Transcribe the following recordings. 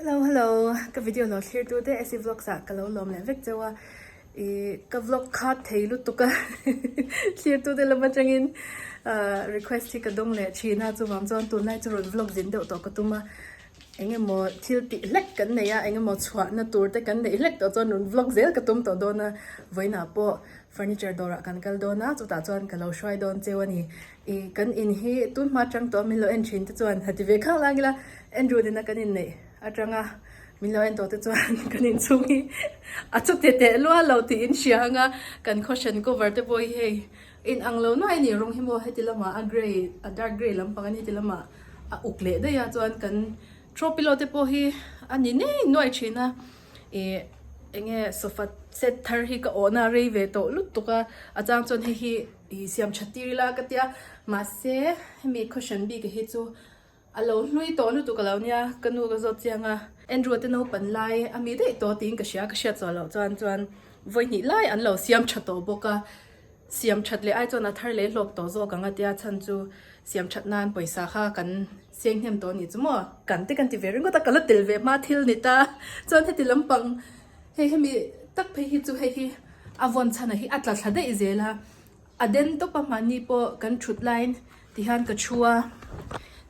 Hello hello ka video lo thlir tu te Essie vlogs ah ka lo lawm leh vek cheu a ih ka vlog khat thei lutuk a thlir tu te lam atangin ah request hi ka dawng leh thin a chuvang chuan tunlai chu rawn vlog zin deuh tawh ka tum a eng emaw thil tih hlek kan nei a eng emaw chhuahna tur te kan neih hlek tawh chuan rawn vlog zel ka tum tawh dawn a vawiinah pawh furniture dawrah kan kal dawn a chutah chuan ka lo hruai dawn cheu a ni. Ih kan in hi tun hma atang tawh a min lo en thin te chuan ha ti ve khang lang ila Andrew nena kan inneih atanga min lo en tawh te chuan kan inchhung hi a chu teh teh lual lo tih in hria anga kan cushion cover te pawh hi hei in ang lo nuai a ni rawng hi maw heti lamah a grey a dark grey lampang a ni heti lamah a uk leh daih a chuan kan throw pillow te pawh hi a ni nei nuai thin a ih eng nge sofa set thar hi ka awhna a rei ve tawh lutuk a a chang chuan hei hi. Ih siam tha tir ila ka tia mahse hemi cushion bik hi chu a lo hlui tawh lutuk a lo nia ka nu ka zawt chiang a Andrew te naupan lai a mi daih tawh tiin ka hria ka hriat chhuah loh chuan chuan vawi hnih lai an lo siam tha tawh bawk a siam that leh ai chuan a thar leh hlawk tawh zawk ang a tia chhan chu siam that nan pawisa kha kan seng hnem tawh a nih chu maw kan te kan ti ve ringawt a ka la tel ve hma thil ni ta chuan heti lampang Hei hemi tak phei hi chu hei hi a vawn chhan ah hi a tla thla daih zel a, a den tawp a mahni pawh kan thut laiin ti hian ka thu a,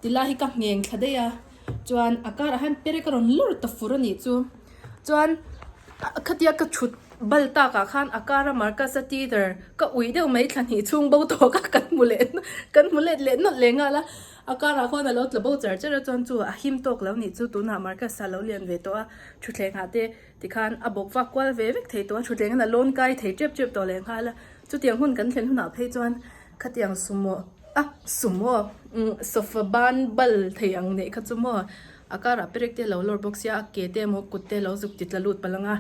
ti lai hi ka ngheng thla daih a, chuan a karah hian perek a rawn lawr ta fur a nih chu, chuan khatia ka thut bal tak ah khan a kara Marcus a teether ka ui deuh mai thla hnih chhung bo tawh kha kan hmu leh kan hmu let leh nawlh leh nghal a, a karah khuan a lo tla bo char char a chuan chu a him tawk lo nih chu tunah Marcus a lo lian ve tawh a. Thutthlengah te tikhan a bawk vak kual ve vek thei tawh a, thutthlengin a lawn kai thei tep tep tawh leh nghal a, chutiang hun kan thlen hunah phei chuan khatiang sumo a sumo umm sofa ban bal thei ang neih kha chu maw a karah perek te a lo lawr bawk sia a ke te emaw kut te a lo zuk ti tla lut palh ang a,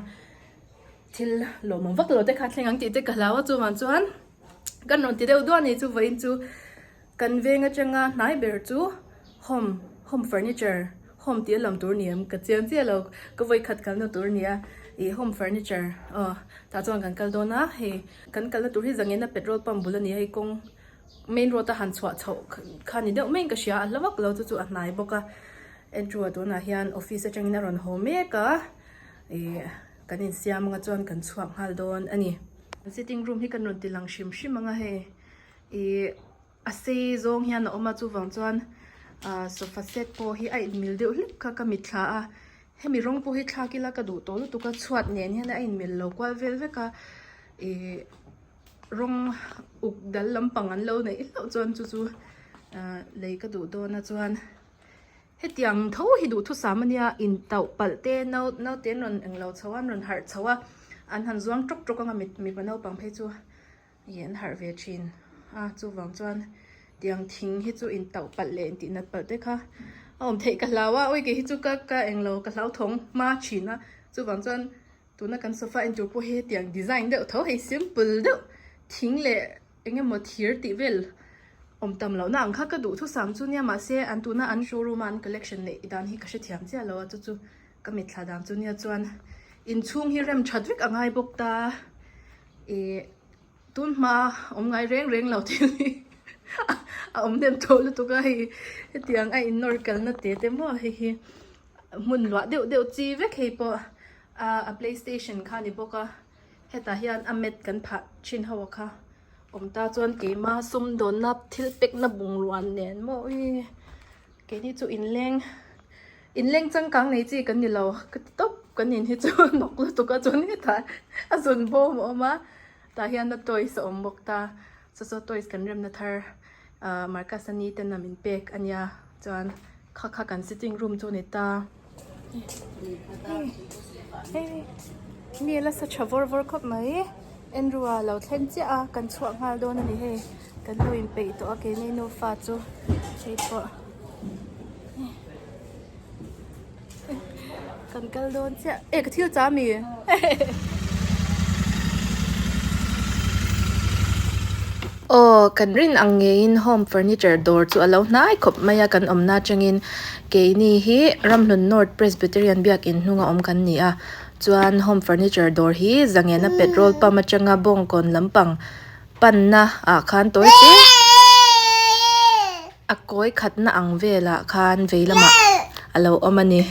thil lawmawm vak lo te kha thleng ang tih te ka hlau a chuvang chuan kan rawn ti deuh duah a ni chu vawiin chu. Kan veng atanga hnai ber chu home home furniture home tih a lam tur ni em ka chiang chiah lo ka vawi khat kalna tur a ni a ih home furniture aw tah chuan kan kal dawn a hei kan kalna tur hi zangena petrol pump bul a ni a hei kawng main road a han chhuah chhoh kha ni deuh maiin ka hria a hla vak lo chu chu a hnai bawk a Andrew a tunah hian office atangin a rawn haw mek a ih kan insiam anga chuan kan chhuak nghal dawn a ni. Sitting room hi kan rawn ti lang hrim hrim ang a hei. Ih a sei zawng hian a awm a chuvang chuan ah sofa set pawh hi a inmil deuh hlek kha ka mitthla a hemi rawng pawh hi thlak ila ka duh tawh lutuk a chhuat nen hian a inmil lo kual vel vek a ih rawng uk dal lampang an lo neih hlauh chuan chu chu ah lei ka duh dawn a chuan hetiang tho hi duhthusam ania intauh palh te nau naute an rawn englo chho a an rawn harh chho a an han zuang tawk tawk anga mipa naupang phei chu. Ih an harh ve thin a chuvang chuan tiang thing hi chu in tauh palh leh intih nat palh te kha a awm theih ka hlau a awii kei hi chu ka ka englo ka hlauthawng hma thin a chuvang chuan tuna kan sofa en tur pawh hi hetiang design deuh tho hei simple deuh thing leh eng emaw thir tih vel awm tam lohna ang kha ka duh thusam chu nia mahse an tuna an showroom a an collection neih dan hi ka hrethiam chiah lo a chu chu ka mitthla dan chu nia chuan inchhung hi rem that vek a ngai bawk ta. Ih tun hma awm ngai reng reng lo thil hi a awm hnem tawh lutuk a hei hetiang a in nawr kalna te te maw hei hi hmun luah deuh deuh chi vek hei pawh ah a play station kha a ni bawk a hetah hian a mat kan phah thin ho kha awm ta chuan keima sumdawnna thil pekna bungrua nen maw ih keini chu inleng. Inleng changkang nei chi kan ni lo ka ti tawp kan in hi chu nawk lutuk a chuan hetah a zun bawm a awm a tah hian a toys a awm bawk ta saw saw toys kan remna thar ah Marcus a ni ten a min pek a nia chuan kha kha kan sitting room chu a ni ta hei mi la sa tha vawr vawr khawp mai Andrew a lo thleng chiah a kan chhuah nghal dawn a ni hei kan lo inpeih tawh a keini nufa chu hei pawh. Kan kal dawn chiah e ka thil cha mi Aw kan rin ang ngeiin home furniture dawr chu a lo hnai khawp mai a kan awmna atangin keini hi Ramhlun North Presbyterian biakin hnunga awm kan ni a chuan home furniture dawr hi Zangena petrol pump atanga Bawngkawn lampang panna ah khan tawi te. A kawi khatna ang velah khan vei lamah. a lo awm a ni.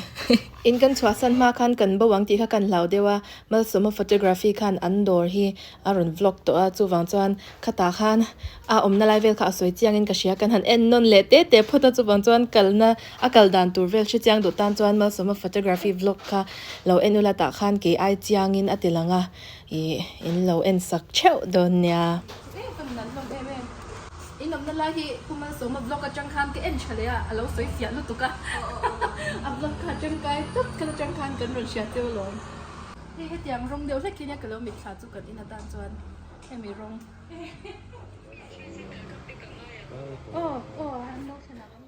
In kan chhuahsan hma khan kan bo ang tih kha kan hlau deuh a, Malsawma photography khan an dawr hi a rawn vlog tawh a, chuvang chuan khatah khan a awmna lai vel kha a sawi chiangin ka hria, kan han en nawn leh te te phawt a, chuvang chuan kalna a kal dan tur vel hre chiang duh tan chuan Malsawma photography vlog kha lo en ula tah khan kei ai chiangin a ti lang a, ih in lo en sak theuh dawn nia. In awmna lai hi Pu Malsawma vlog atang khan ka en tha leh a, a lo sawi fiah lutuk a, a vlog kha tangkai tawp khan atang khan kan rawn hria cheu alawm. Hei hetiang rawng deuh hlek hi nia ka lo mitthla chu kan in atan chuan hemi rawng.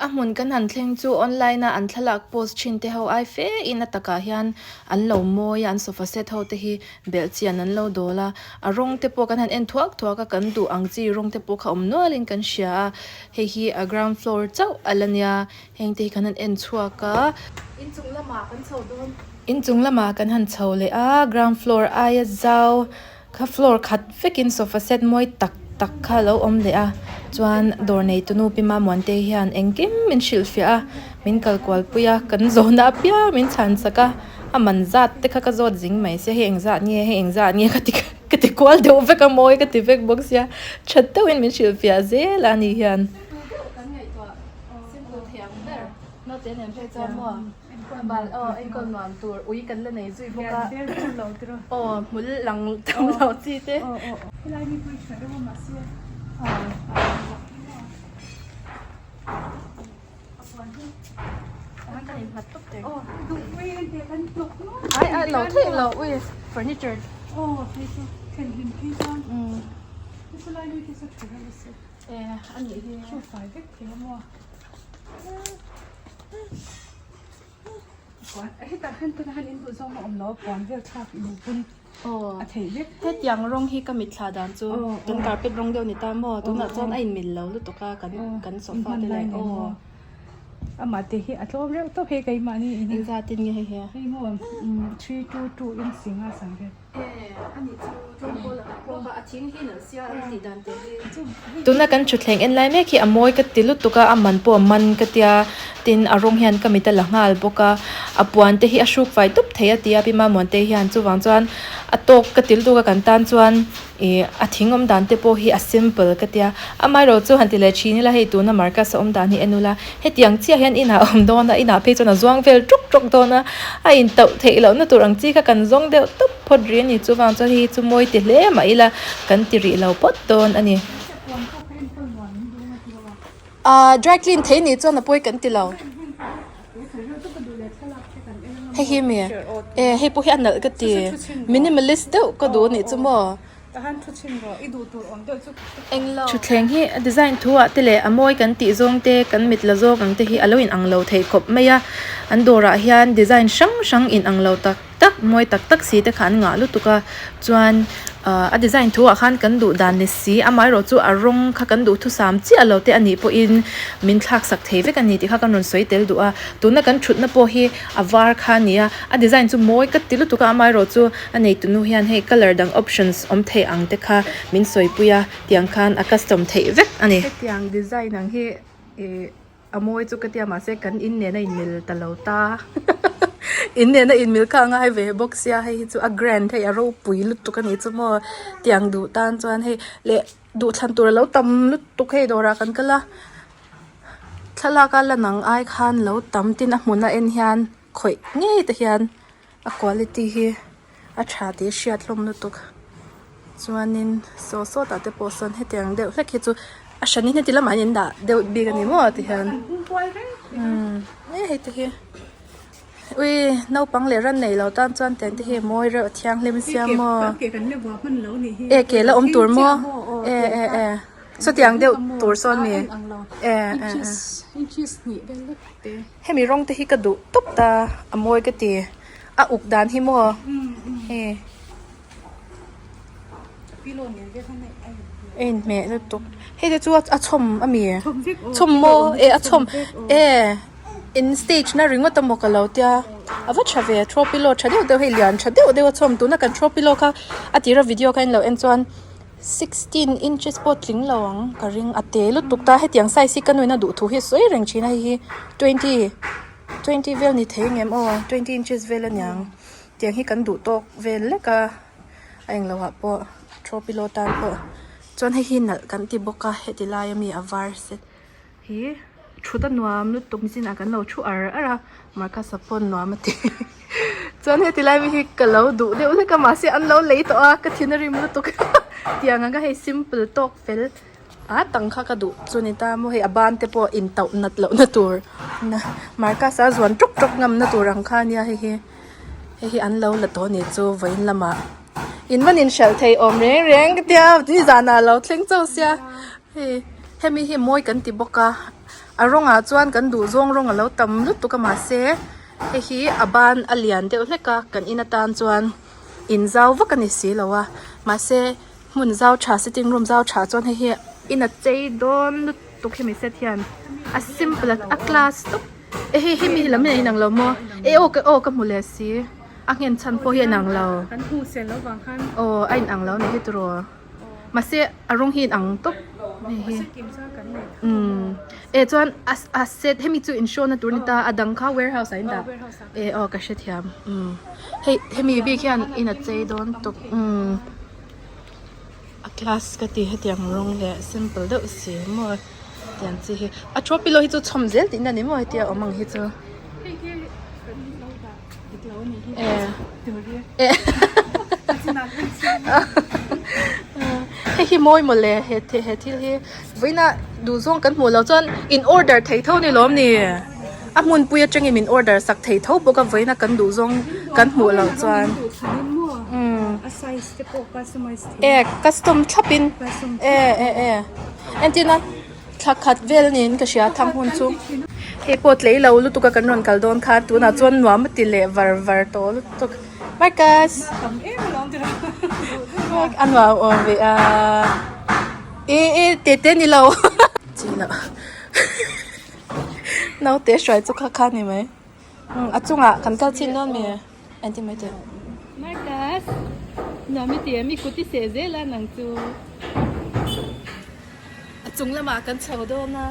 A hmun kan han thleng chu online a an thlalak post thin te ho ai fe in a takah hian an lo mawi a, an sofa set ho te hi belh chian an lo dawl a, a rawng te pawh kan han en thuak thuak a, kan duh ang chi rawng te pawh kha awm nual in kan hria a, hei hi a ground floor chauh a la nia, heng te hi kan han en chhuak a. Inchung lamah kan chho dawn. Inchung lamah kan han chho leh a, ground floor aia zau. Kha floor khat vekin sofa set mawi tak tak kha a lo awm leh a, chuan dawr neitunu Pi Mamuante hian engkim min hrilhfiah a, min kal kual pui a, kan zawhna apiang min chhan chak a, a man zat te kha ka zawt zing mai sia, hei engzat nge, hei engzat nge ka ti ka ti kual deuh vek a mawi ka ti vek bawk sia, tha deuhin min hrilhfiah zel a ni hian. Bal aw enkawl nuam tur ui kan la nei zui bawk a aw hmul lang tam lo chi te. Ai ai lo theih lo ui furniture. E a nih hi. Hetiang rawng hi ka mitthla dan chu kan carpet rawng deuh ni ta maw tunah chuan a inmil lo lutuk a kan kan sofa te leh aw Amah te hi a tlawm reuh tawp hei keimahni in engzat in nge hei hi a hei maw 322 in singa sang vel. Tuna kan thutthleng en lai mek hi a mawi ka ti lutuk a, a man pawh a man ka tia, tin a rawng hian ka mit a la nghal bawk a, a puan te hi a hruk fai dup thei a ti a pi Mamuan te hian chuvang chuan a tawk ka ti lutuk a kan tan chuan ih a thing awm dan te pawh hi a simple ka tia, amaherawh chu han ti leh thin ila hei tuna Marcus a awm dan hi en ula Hetiang chiah hian inah a awm dawn a, inah phei chuan a zuang vel ṭawk ṭawk dawn a, a intauh theih lohna tur ang chi kha kan zawng deuh tawp phawt rih a ni. Chuvang chuan hei hi chu mawi ti hle mah ila kan ti rih lo phawt dawn a ni. Ahh dry clean thei nih chuan a pawi kan ti lo. Hei hi mi e hei pawh hi a nalh ka ti minimalist deuh ka duh a nih chu maw. Thutthleng hi a design thu ah te leh a mawi kan tih zawng te kan mit la zawk ang te hi a lo in ang lo thei khawp mai a an dawrah hian design hrang hrang in ang lo tak tak mawi tak tak si te kha an ngah lutuk a chuan ah a design thu ah khan kan duh dan ni si amaherawh chu a rawng kha kan duhthusam chiah lo te a nih pawhin min thlak sak thei vek a ni tih kha kan rawn sawi tel duh a tuna kan thutna pawh hi a var kha a ni a a design chu mawi ka ti lutuk a amaherawh chu A neitu nu hian hei colour dang options awm theih ang te kha min sawipui a tiang khan a custom theih vek a ni. Hetiang design ang hi ih a mawi chu ka tia mahse kan in nen a inmil ta lo ta in nen a inmil kha a ngai ve bawk sia hei hi chu a grand hei a ropui lutuk a nih chu maw tiang duh tan chuan hei leh duhthlan tur a lo tam lutuk hei dawrah kan kal a thlalak a lan ang ai khan lo tam tin a hmun a en hian khawih ngei te hian. A quality hi a tha tih a hriat hlawm lutuk chuanin saw sawtah te pawh sawn hetiang deuh hlek hi chu a hranin heti lamah hian in dah deuh bik a ni maw tihian umm e hei te hi ui naupang leh ran nei lo tan chuan tiang te hi a mawi reuh a thianghlim sia maw e ke la awm tur maw e e e sawtiang deuh tur sawn mi e e e. Hemi rawng te hi ka duh tawp ta a mawi ka ti a uk dan hi maw hei a inhmeh lutuk hei te chu a chhawm a mi chhawm maw eh a chhawm e in stage na ringawt a maw ka lo tia a va tha ve throw pillow tha deuh deuh hei lian tha deuh deuh a chhawm tuna kan throw pillow kha a tira video kha in lo en chuan. Sixteen inches pawh tling lo ang ka ring a te lutuk ta hetiang size hi ka nuin a duh thu hi a sawi reng thin a hei hi 20. 20 vel ni thei ngem aw 20 inches vel aniang tiang hi kan duh tawk vel lek a a englo ah pawh throw pillow tan pawh chuan hei hi nalh kan ti bawk a heti lai ami a var set hi thut a nuam lutuk nichinah kan lo thu ar ar a Marcus-a pawn nuam a ti chuan heti lai mi hi ka lo duh deuh hlek a mahse an lo lei tawh a ka thin a rim lutuk tiang ang kha hei simple tawk fel a tang kha ka duh chu ni ta maw hei a ban te pawh intauh nat loh na tur Marcus-a zuan tawk tawk ngam na tur ang kha ania hei hi hei hi an lo la tawh a ni chu vawiin lamah in van inhralh thei awm reng reng ka tia nizanah a lo thleng chauh sia hei hemi hi mawi kan ti bawk a a rawngah chuan kan duh zawng rawng a lo tam lutuk a mahse hei hi a ban a lian deuh hlek a kan in atan chuan in zau vak a ni si lo a mahse hmun zau tha sitting room zau tha chuan hei hi in a chei dawn lutuk hemi set hian a simple a class tawp e hei hemi lam hi a inang lo maw e aw ka aw ka hmu leh si a nghen chhan pawh hi a inang lo aw a inang lo a ni hi tiraw. Mahse a rawng hi inang tawp hei hi umm eh chuan a a set hemi chu in show na tur a ni ta a dang kha warehouse ah in dah eh aw ka hrethiam umm hei hemi bik hian in a chei dawn tawp umm a class ka ti hetiang rawng leh simple deuh si maw tiang chi hi a throw pillow hi chu chhawm zel tihna a ni maw hetia awm ang hi chu. Hei hi mawi mawle he he thil hi vawiina duh zawng kan hmuh loh chuan in order thei tho ni lawm ni a hmunpui atangin min order sak thei tho bawk a vawiina kan duh zawng kan hmuh loh chuan e custom thlap in e e e entirna. Thla khat vel niin ka hria thang hun chu. Hei pawh tlei lo lutuk a kan rawn kal dawn kha tunah chuan nuam a ti leh var var tawh lutuk. Marcus! A nuam awm ve a. E e te te ni lo. Chi loh. Naute hruai chu kha kha ni mai. A chungah kan kal chhin dawn mi? Engtin mai teh. Marcus! Nuam i ti em? I kut i seh zel a nang chu. A chung lamah kan chho dawn a,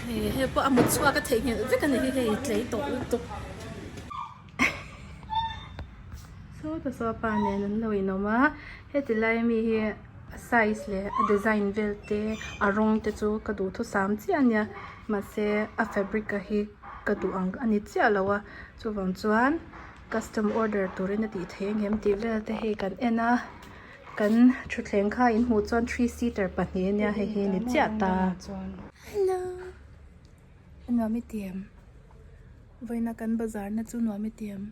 hei hei pawh a mut chhuak a theihnghilh vek a ni hi hei tlei tawh lutuk. Sawta saw pa nen an lo inawm a, heti lai ami hi a size leh a design vel te a rawng te chu ka duhthusam chiah a nia mahse a fabric a hi ka duh ang a ni chiah lo a chuvang chuan custom order turin a tih theih ang em tih vel te hei kan en a. Kan thutthleng kha in hmuh chuan three seater pahnih ania hei hi ni chiah ta. Hello nuam i ti em vawiina kan bazar na chu nuam i ti em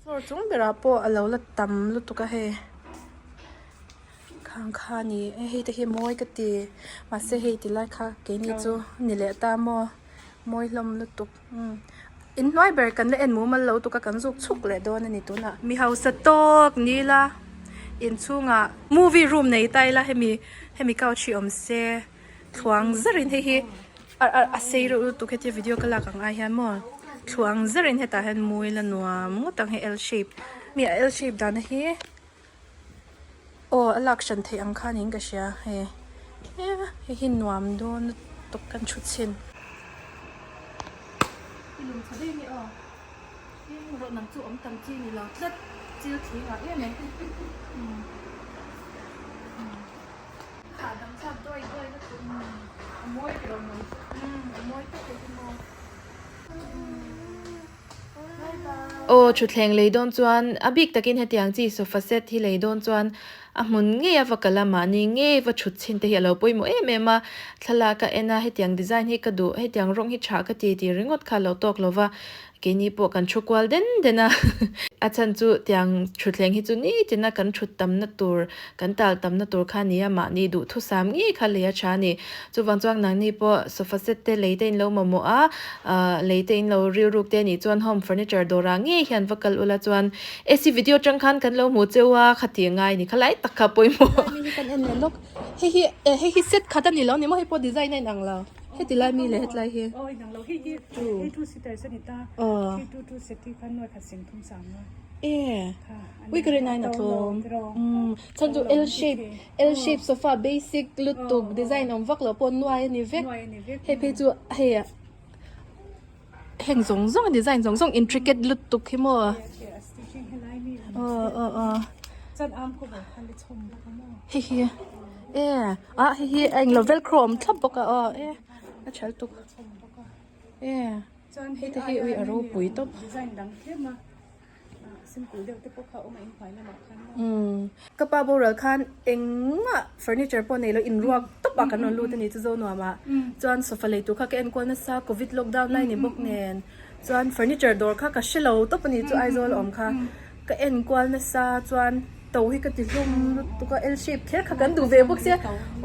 floor chung berah pawh a lo la tam lutuk a hei khang kha ni e hei te hi mawi ka ti mahse hei ti lai kha keini chu ni leh ta maw mawi hlawm lutuk. Umm inhnuai ber kan la en mumal lo tuk a kan zuk chhuk leh dawn a ni tunah. Mi hausa tawk ni ila inchhungah movie room nei ta ila hemi hemi couch hi awm se thluang zarin hei hi a a a sei reuh lutuk hetia video ka lak ang ai hian maw thluang zarin hetah hian mu ila nuam ngawt ang hei L shape mi a L shape dahna hi aw a lak hran theih ang khan in ka hria hei hei hi nuam dawn lutuk kan thu chhin. I lung chhe daih ni aw eng rawh nang chu awm tam chi ni lo tlat chil thli ngah em em hahdam thlak duai duai lutuk a mawi tawh nang chu a mawi tak hei hi maw. Aw thutthleng lei dawn chuan a bik takin hetiang chi sofa set hi lei dawn chuan a hmun ngei a va kal a mahni ngei va thut chhin te hi a lo pawimawh em em a thlalak a en a hetiang design hi ka duh hetiang rawng hi tha ka ti tih ringawt kha a lo tawk lo va keini pawh kan thu kual den den a a chhan chu tiang thutthleng hi chu nitin a kan thut tamna tur kan tal tamna tur kha a ni a mahni duhthusam ngei kha lei a tha a ni chuvang chuan nangni pawh sofa set te lei te in lo mamawh a ahh lei te in lo rilruk te anih chuan home furniture dawrah ngei hian va kal ula chuan ac video atang khan kan lo hmuh cheu a khati ngai ni khalai tak kha pawimawh. Lai mi hi kan en leh lawk hei hi eh hei hi set khat a ni lo ni maw hei pawh design a inang lo. Heti lai mi leh hetlai hi. Aw inang lo hei hi hei two seaters a ni ta. Aw. 3 2 2 seat hi kha nuai khat sing thum sang a. E. Ui ka rin aiin a tlawm. Umm chhan chu L shape L shape sofa basic lutuk design awm vak loh pawh nuai a ni vek. Hei phei chu hei heng zawng zawng design zawng zawng intricate lutuk hi maw. Aw aw aw. Hei hi e ah hei hi a englo velcro awm thlap bawk a aw e a tha lutuk e hei te hi ui a ropui tawp. Umm ka pa boral khan engmah furniture pawh nei lo inruak tawp ah kan rawn lut a ni chu zo nuam ah chuan sofa lei tur kha ka enkual nasa covid lockdown lai ni bawk nen chuan furniture dawr kha ka hre lo tawp a ni chu Aizawl a awm kha ka enkual nasa chuan to hi ka ti hlawm lutuk a L shape kher kha kan duh ve bawk sia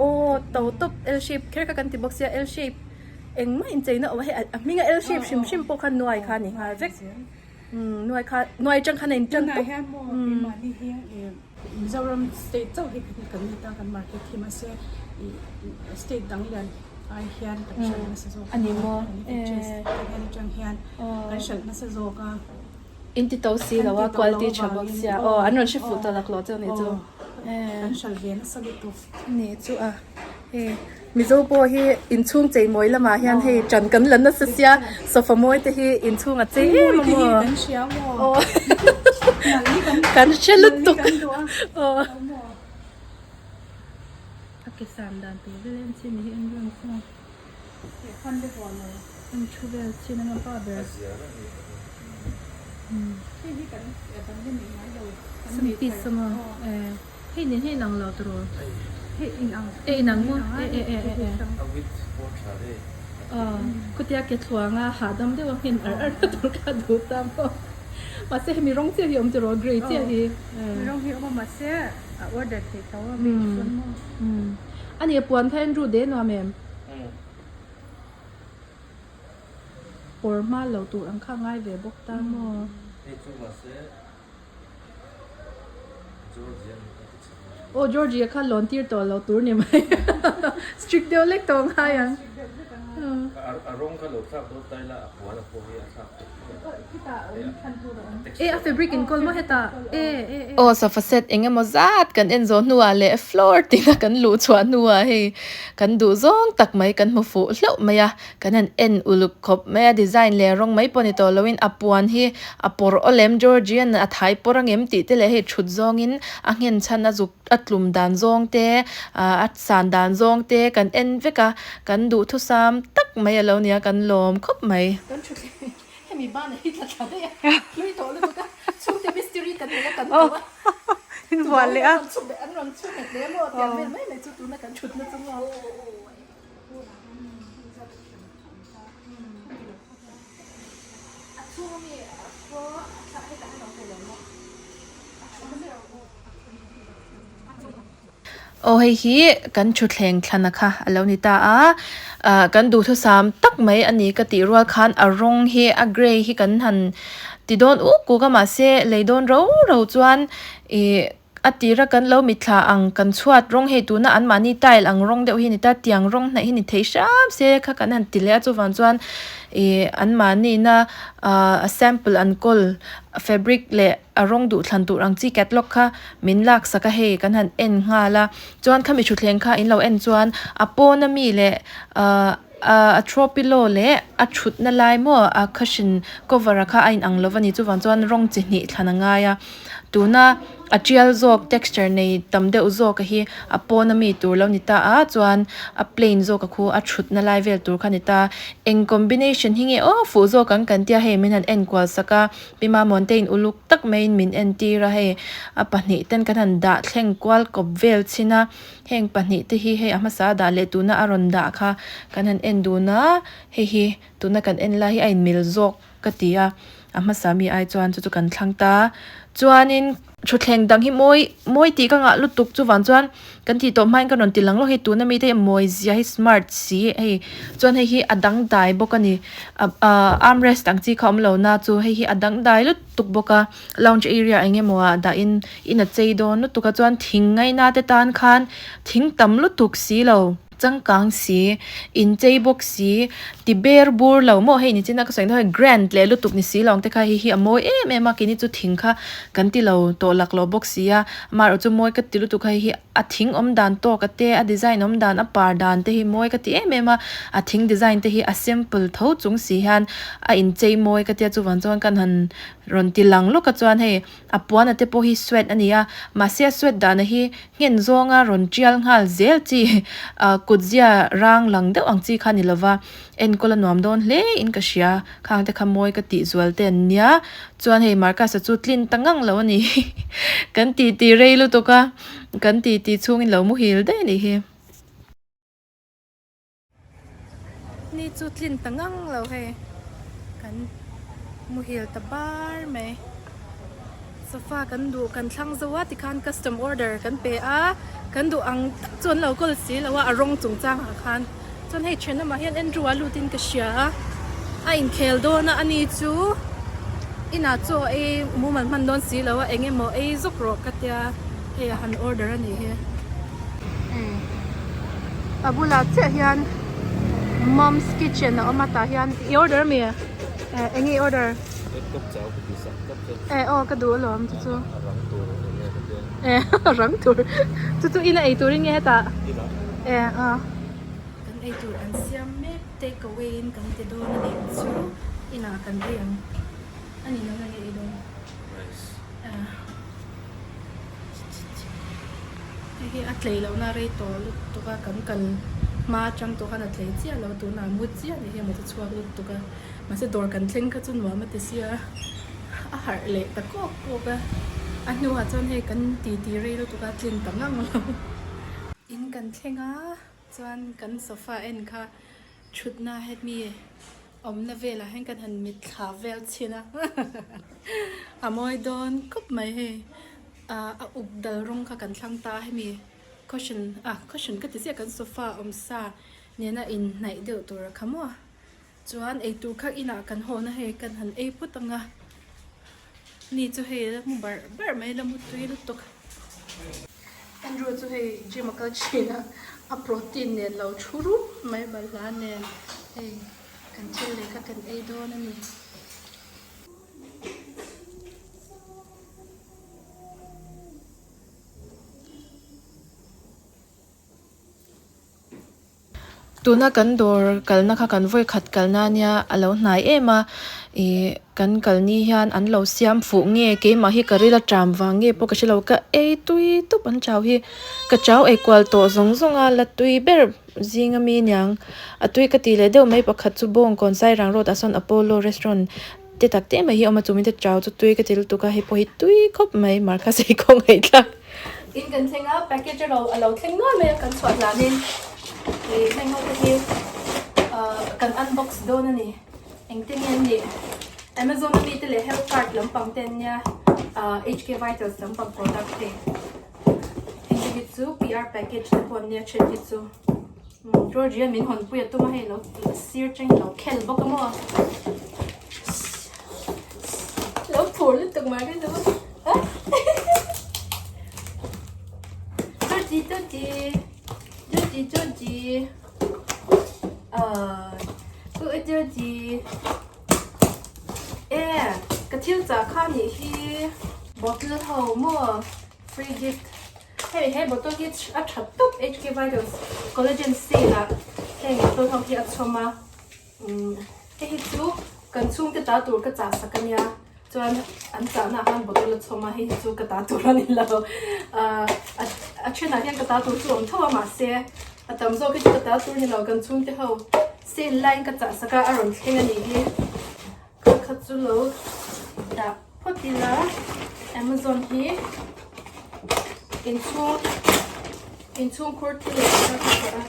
aw to tawp L shape kher kha kan ti bawk sia L shape engmah incheina awm a hei a hminga L shape hrim hrim pawh kha nuai kha a ni nghal vek. Umm nuai kha nuai atang khan a in tan Tunah hian maw keimahni hi Mizoram state chauh hi kan ni ta kan market hi mahse ih state dang lian ai hian kan hralh nasa zawk a ni maw hian atang hian kan hralh nasa zawk a in ti to si lo a quality tha bawk sia aw an rawn hre fuh ta laklawh cheu ni chu kan hralh ve nasa lutuk ni chu a. Hei Mizo pawh hi inchhung chei mawi lamah hian hei ṭan kan la nasa sia sofa mawi te hi inchhung a chei em a maw aw kan hre lutuk aw a ke san dan tur vel en chin hi en reng chu an thu vel chin a pa ber sum piece a maw eh. Hei nen hian inang lo tawh. Hei inang. E inang maw? E e e e e. A width pawh tha ve. Aw, khutia ke thluanga hahdam deuh a nghen ar ar na tur kha duh ta maw? Mahse hemi rawng chiah hi awm tiraw grey chiah hi. Aw, rawng hi awm a mahse a order theih tho a mi chuan maw? Umm. Ani a puan kha Andrew de nuam em? Pawr hma lo tur ang kha ngai ve bawk ta maw? Hei chu mahse Aw Georgie a kha lawn tir tawh lo tur ni mai strict deuh lek tawh ngai ang. A rawng kha lo thlak dawn ta ila a puan a pawh hi a thlak theih E a fabric in kawl maw hetah e e e. Aw sofa set eng emaw zat kan en zawh hnuah leh floor tina kan luh chhuah hnuah hei kan duh zawng tak mai kan hmu fuh hlauh mai a. Kan han en uluk khawp mai a, design leh rawng mai pawh ni tawh loin a puan hi a pawr awl em, Georgian a thai pawr angem tih te leh hei thut zawngin a nghen chhan a zuk a tlum dan zawng te ah a san dan zawng te kan en vek a, kan duhthusam tak mai a lo nia kan lawm khawp mai. Kan thu thleng hemi ban hi tla thla daih a, hlui tawh lutuk a, chhungte mystery kan nei a kan tawh a, Invuah leh a. An rawn chhuk nghet hle maw tiang vel mai mai chu tuna kan thutna chu maw. Aw hei hi kan thutthleng thlana kha a lo ni ta a ah kan duhthusam tak mai a ni ka tih rual khan a rawng hi a grey hi kan han ti dawn uk uk a mahse lei dawn ro ro chuan ih A tira kan lo mitthla ang kan chhuat rawng hei tuna anmahni tile ang rawng deuh hi a ni ta tiang rawng hnaih hi ni thei hram se kha kan han ti leh a chuvang chuan ih anmahnina ah sample an kawl fabric leh a rawng duh thlan tur ang chi catalogue kha min lak sak a hei kan han en nghal a chuan khami thutthleng kha in lo en chuan a pawn ami leh ah a throw pillow leh a thutna lai maw a cushion cover a kha a inang lo a ni chuvang chuan rawng chi hnih thlan a ngai a tuna a tial zawk texture nei tam deuh zawk a hi a pawn ami tur lo ni ta a chuan a plain zawk a khu a thutna lai vel tur kha a ni ta eng combination hi nge aw fuh zawk ang kan tia hei min han enkual sak a pi mamawng te in uluk tak maiin min entir a hei a pahnih ten kan han dah thleng kual kawp vel chin a heng pahnih te hi hei a hmasa a dah leh tuna a rawn dah kha kan han en dun a hei hi tuna kan en lai hi a inmil zawk. Ka ti a, a hmasa mi ai chuan chu chu kan thlang ta. Chuanin thutthleng dang hi mawi mawi tih ka ngah lutuk chuvang chuan kan tih tawh hmain ka rawn ti lang lawk hei tuna mite hi mawi zia hi smart si hei chuan hei hi a dangdai bawk a ni ah armrest ang chi kha awm lo na chu hei hi a dangdai lutuk bawk a lounge area eng emaw ah dahin in a chei dawn lutuk a chuan thing ngaina te tan khan thing tam lutuk si lo. Changkang si, inchei bawk si, ti ber bur lo maw hei nichina ka sawi hnuai grand leh lutuk ni si lo ang te kha hei hi a mawi em em a keini chu thing kha kan ti lo tawh lak lo bawk si a amaherawh chu mawi ka ti lutuk a hei hi a thing awm dan tawk a te a design awm dan a par dan te hi mawi ka ti em em a a thing design te hi a simple tho chung si hian a inchei mawi ka tia chuvang chuan kan han rawn ti lang lawk a chuan hei a puan a te pawh hi sweat a ni a mahse a sweat dahna hi Nghen zawnga rawn tial nghal zel chi ah kutzia rang lang deuh ang chi kha ni lova enkawl a nuam dawn hle in ka hria khang te kha mawi ka tih zual te an nia chuan hei Marcus-a chu tlin ta ngang lo a ni kan ti ti rei lutuk a kan ti ti chhungin lo muhil daih a nih hi. Ni chu tlin ta ngang lo hei kan muhil ta bar mai sofa kan duh kan thlang zo a tikhan custom order kan pe a kan duh ang tak chu an lo kawl si lo a a rawng chung chang ah khan chuan hei thenawmah hian Andrew a lut in ka hria a a inkhel dawn a ani chu inah chaw ei mumal hman dawn si lo a eng emaw ei zawk rawh ka tia hei a han order a nih hi. A bulah chiah hian mom's kitchen a awm a tah hian i order ami eh eng nge i order eh aw ka duh alawm chu chu eh a rang tur chu chu ina ei turin nge hetah eh a kan ei tur an siam mek take away in kan ti dawn a nih chu inah kan ei ang a ni lo na nge ei dawn eh. Hei hi a tlei lohna rei tawh lutuk a kan kal hma atang tawh khan a tlei chiah lo tunah a mut chiah ni hi a mut a chhuak lutuk a mahse dawr kan thleng kha chu nuam a ti sia a harh leh ta kawk kawk a a hnuah chuan hei kan ti ti rei lutuk a tlin ta ngang lo. In kan thleng a chuan kan sofa en kha thutna hemi awmna velah hian kan han mitthla vel chhin a a mawi dawn khawp mai hei ah a uk dal rawng kha kan thlang ta a hemi cushion ah cushion ka ti ziah kan sofa awm sa nena inhnaih deuh tur a kha maw chuan eitur kha inah kan hawn a hei kan han ei phawt ang a ni chu hei la hmu barh barh mai la mutui lutuk. Andrew chu hei gym a kal thin a, a protein nen lo thu rup mai balhla nen hei kan thil leh kha kan ei dawn a ni. Tuna kan dawr kalna kha kan vawi khat kalna ania a lo hnai em a ih kan kal ni hian an lo siam fuh nge keimah hi ka ril a ṭam vang nge pawh ka hre lo ka ei tui tawp an chau hi ka chau ei kual tawh zawng zawng a la tui ber zing ami aniang a tui ka tih leh deuh mai pakhat chu bawngkawn sairang road ah sawn apollo restaurant te tak te mai hi a awm a chumi te chau chu tui ka ti lutuk a hei pawh hi tui khawp mai markha sei kawng ngaihthlak. In kan thleng a package a lo a lo thleng nual mai a kan chhuah hlanin ih heng ho te hi ah kan unbox dawn a ni engte nge an nih Amazon ami te leh health card lampang te an nia ah H K vitals lampang product hei heng te hi chu P R package te pawh an nia then hi chu Georgie a min hawn pui a tum a hei lo sir cheng lo khel bawk a maw lo phur lutuk mai ka hmu a Georgie Georgie Georgie Georgie ah Georgie e ka thil chah kha nih hi bottle ho maw free gift. Hei he bottle hi a tha tawp HK Vitals collagen sale ah heng bottle ho hi a chhawm a umm hei hi chu kan chhungte ta tur ka chah sak ania chuan an chahna ah khan bottle a chhawm a hei hi chu ka ta tur a ni lo ahh a thenah hian ka ta tur chu a awm tho a mahse a tam zawk hi chu ka ta tur a ni lo kan chhungte ho sale laiin ka chah sak a a rawn thleng a nih hi ka kha chu lo dah. Phawt ila Amazon hi inchhung inchhung khur thil leh thar ka chawrh a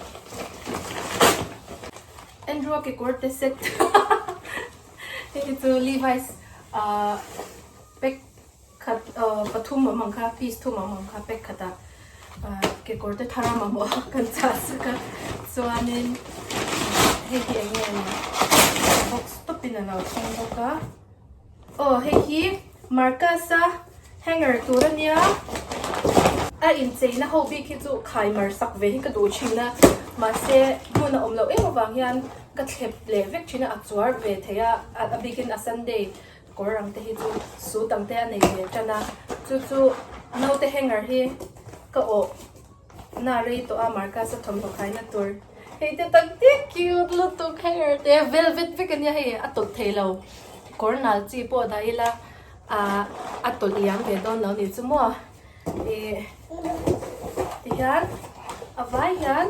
Andrew a kekawr te set hei hi chu Levi's ah pack khat ah pathum awm ang kha piece thum awm ang kha pack khat ah ah kekawr te thar a mamawh a kan chah sak a chuanin hei hi eng nge ni box tawpin a lo thleng bawk a. Aw hei hi Marcus a hanger tur ania a incheina ho bik hi chu khai mar sak ve hi ka duh thin a. Mahse hmun a awm loh em avang hian ka thlep leh vek thin a, a chuar ve thei a, a bikin a Sunday kawr ang te hi chu suit ang te a nei ve tan a, chu chu naute hanger hi ka awh na rei tawh a Marcus a thawmhnaw khaina tur hei te tak te cute lutuk hanger te velvet vek ania hei a tawlh thei lo kawr nal chi pawh dah ila ah a tawlh liam ve dawn lo ni chu maw ih tihian a vai hian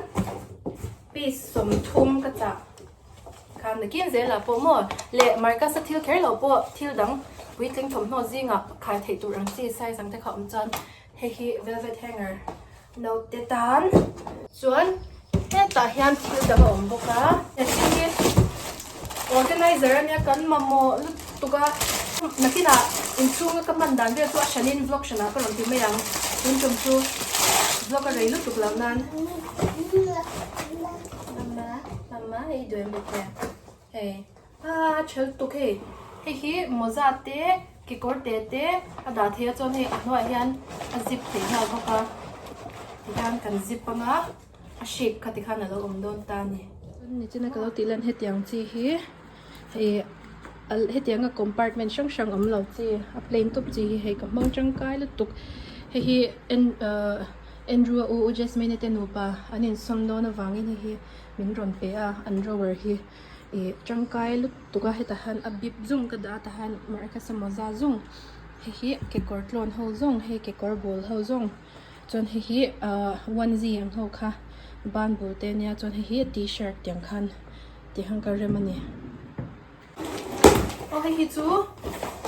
piece 30 ka chah. Khan nakin zelah pawh maw leh Marcus-a thil kher loh pawh thil dang puitling thawmhnaw zingah khai theih tur ang chi size ang te kha awm chuan hei hi velvet hanger naute tan chuan hetah hian thil dang a awm bawk a hei hi organizer ania kan mamawh lutuk a nakinah inchhunga ka hman dan vel chu a hranin vlog hranah ka rawn ti mai ang tun tum chu vlog a rei lutuk loh nan. Mama, mama hei duem bawk e. Hei, a thel tuk hei. Hei hi mawza te, kekawr te te a dah thei a chuan hei a hnuaiah hian a zip thei nghal bawk a. Tihian kan zip anga a shape kha tikhan a lo awm dawn ta a ni. Chuan nichina ka lo tih lan hetiang chi hi hei hetianga compartment hrang hrang awm lo chi a plain tawp chi hi hei ka hmang tangkai lutuk. Hei hi en ahh. Andrew a u u Jasmine te nupa an insawm dawn avangin hei hi min rawn pe a, an drawer hi ih tangkai lutuk a hetah hian a bip zung ka dah a tah hian marcus a mawza zung hei hi kekawr tlawn ho zawng hei kekawr bul ho zawng chuan hei hi ahh onesie ang ho kha ban bul te ania chuan hei hi tshirt tiang khan ti khan ka rem a ni. Aw hei hi chu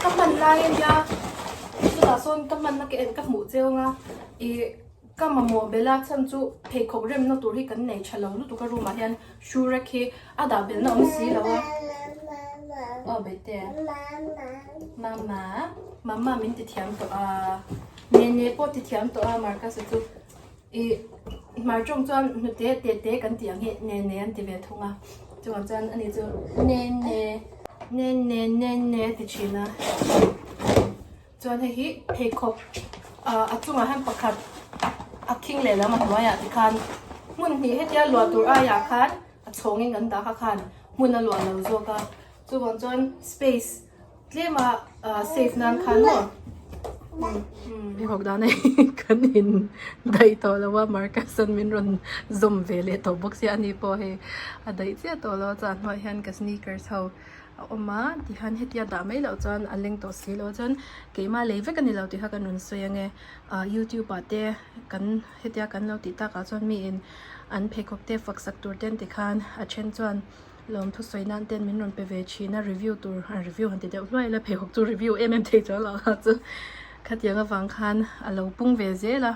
ka hman lai ania chutah sawn ka hmanna ka en ka hmuh cheu anga ih ka mamawh bela chhan chu pheikhawk remna tur hi kan nei tha lo lutuk a room ah hian shoe rack hi a dah belna awm si lo a aw bete mama mama min ti thiam tawh a nene pawh ti thiam tawh a Marcus a chu Ih hmar tawng chuan hnute te te kan tih ang hi ne ne an ti ve thung a chuvang chuan ani chu ne ne ne ne ne ne a ti thin a chuan hei hi pheikhawk ah a chungah hian pakhat a khing lehlam a hnuaiah tikhan hmun hnih hetia luah tur aiah khan a chhawngin kan dah kha khan hmun a luah lo zawk a chuvang chuan space Tlema save nan khan maw? I hawk dan hei kan in daih tawh lo a Marcus an min rawn zawm ve leh tawh bawk sia ani pawh hei a daih chiah tawh lo a chuan hnuaiah hian ka sneakers ho a awm a tihian hetia dah mai loh chuan a leng tawh si lo a chuan keimah lei vek a ni lo tih kha kan rawn sawi ange ah youtube ah te kan hetia kan lo tih takah chuan miin an pheikhawk te fak sak tur te an ti khan a then chuan. Lawm thusawi nan ten min rawn pe ve thin a review tur a review han ti deuh hluai ila pheikhawk chu review em em thei chuang lo kha chu khatiang avang khan a lo pung ve zel a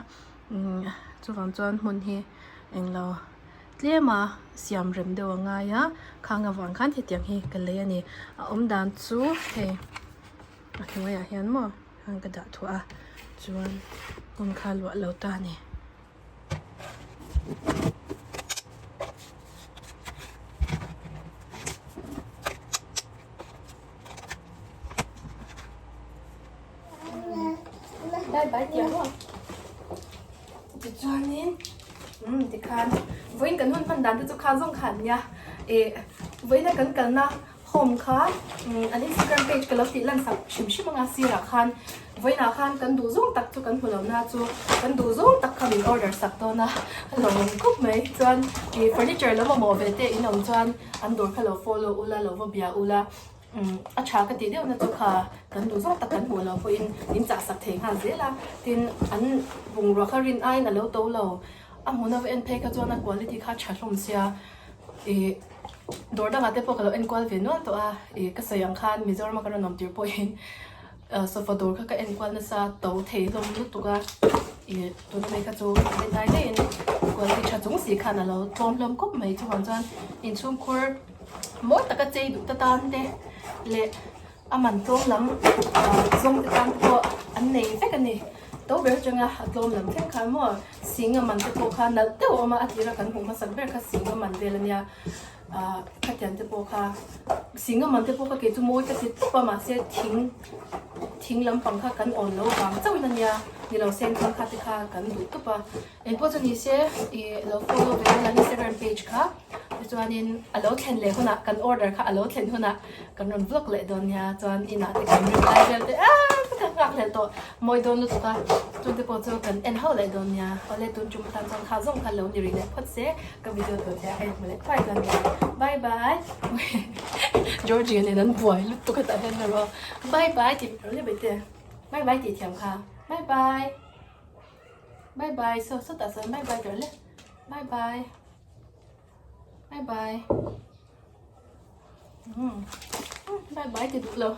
umm chuvang chuan hmun hi englo tlem a siam rem deuh a ngai a khang avang khan hetiang hi ka lei a ni a awm dan chu hei a hnuaiah hian maw hang ka dah thuah a chuan hmun kha luah lo ta a ni. Bye bye tia maw tichuanin umm tikhan vawiin kan hun hman dan te chu kha zawng kha an nia ih vawiina kan kalna Home kha an Instagram page ka lo tih lan sak hrim hrim anga sirah khan vawiinah khan kan duh zawng tak chu kan hmu lo na chu kan duh zawng tak kha min order sak dawn a a lo awm khawp mai chuan ih furniture lo mamawh ve te in awm chuan an dawr kha lo follow ula lo va bia ula a tha ka tih deuh na chu kha kan duh zawng tak kan hmuh loh pawhin min chah sak thei nghal zel a tin an bungrua kha rin aiin a lo to lo a hmun a va en phei kha chuan a quality kha a tha hlawm sia ih dawr dangah te pawh ka lo enkual ve nual tawh a ih ka sawi ang khan Mizoram a ka rawn awm tir pawhin ah sofa dawr kha ka enkual nasa to thei hlawm lutuk a ih tuna mai kha chu a dai daihin quality tha chung si khan a lo tlawm hlawm khawp mai chuvang chuan inchhungkhur mawi taka chei duh ta tan te leh A man tlawm lam zawng te tan pawh an nei vek a ni. To ber atanga a tlawm lam thleng khan maw sing a man te pawh kha nalh deuh a awm a, a tira kan hmuh hmasak ber kha sing a man vel a nia. Ah khatiang te pawh kha singa man te pawh kha kei chu mawi ka ti tawp a mahse thing thing lampang kha kan awn lo vang chauhin a nia ni lo sen thar kha te kha kan duh tawp a engpawh chu ni se ih lo follow ve ula Instagram page kha tichuanin a lo thlen leh hunah kan order kha a lo thlen hunah kan rawn vlog leh dawn nia chuan inah te kan rim lai vel te ah ka nghak hlel tawh mawi dawn lutuk a chungte pawh chu kan en ho leh dawn nia awle tun tum atan chuan kha zawng kha lo ni rih leh phawt se. Ka video tur che a hei hmu leh thuai chuan bye bye Georgie nen an buai lutuk a tah hian erawh bye bye tih rawh le baite bye bye tih thiam kha bye bye bye bye saw sawtah chuan bye bye rawh le bye bye bye bye bye bye ti duh lo.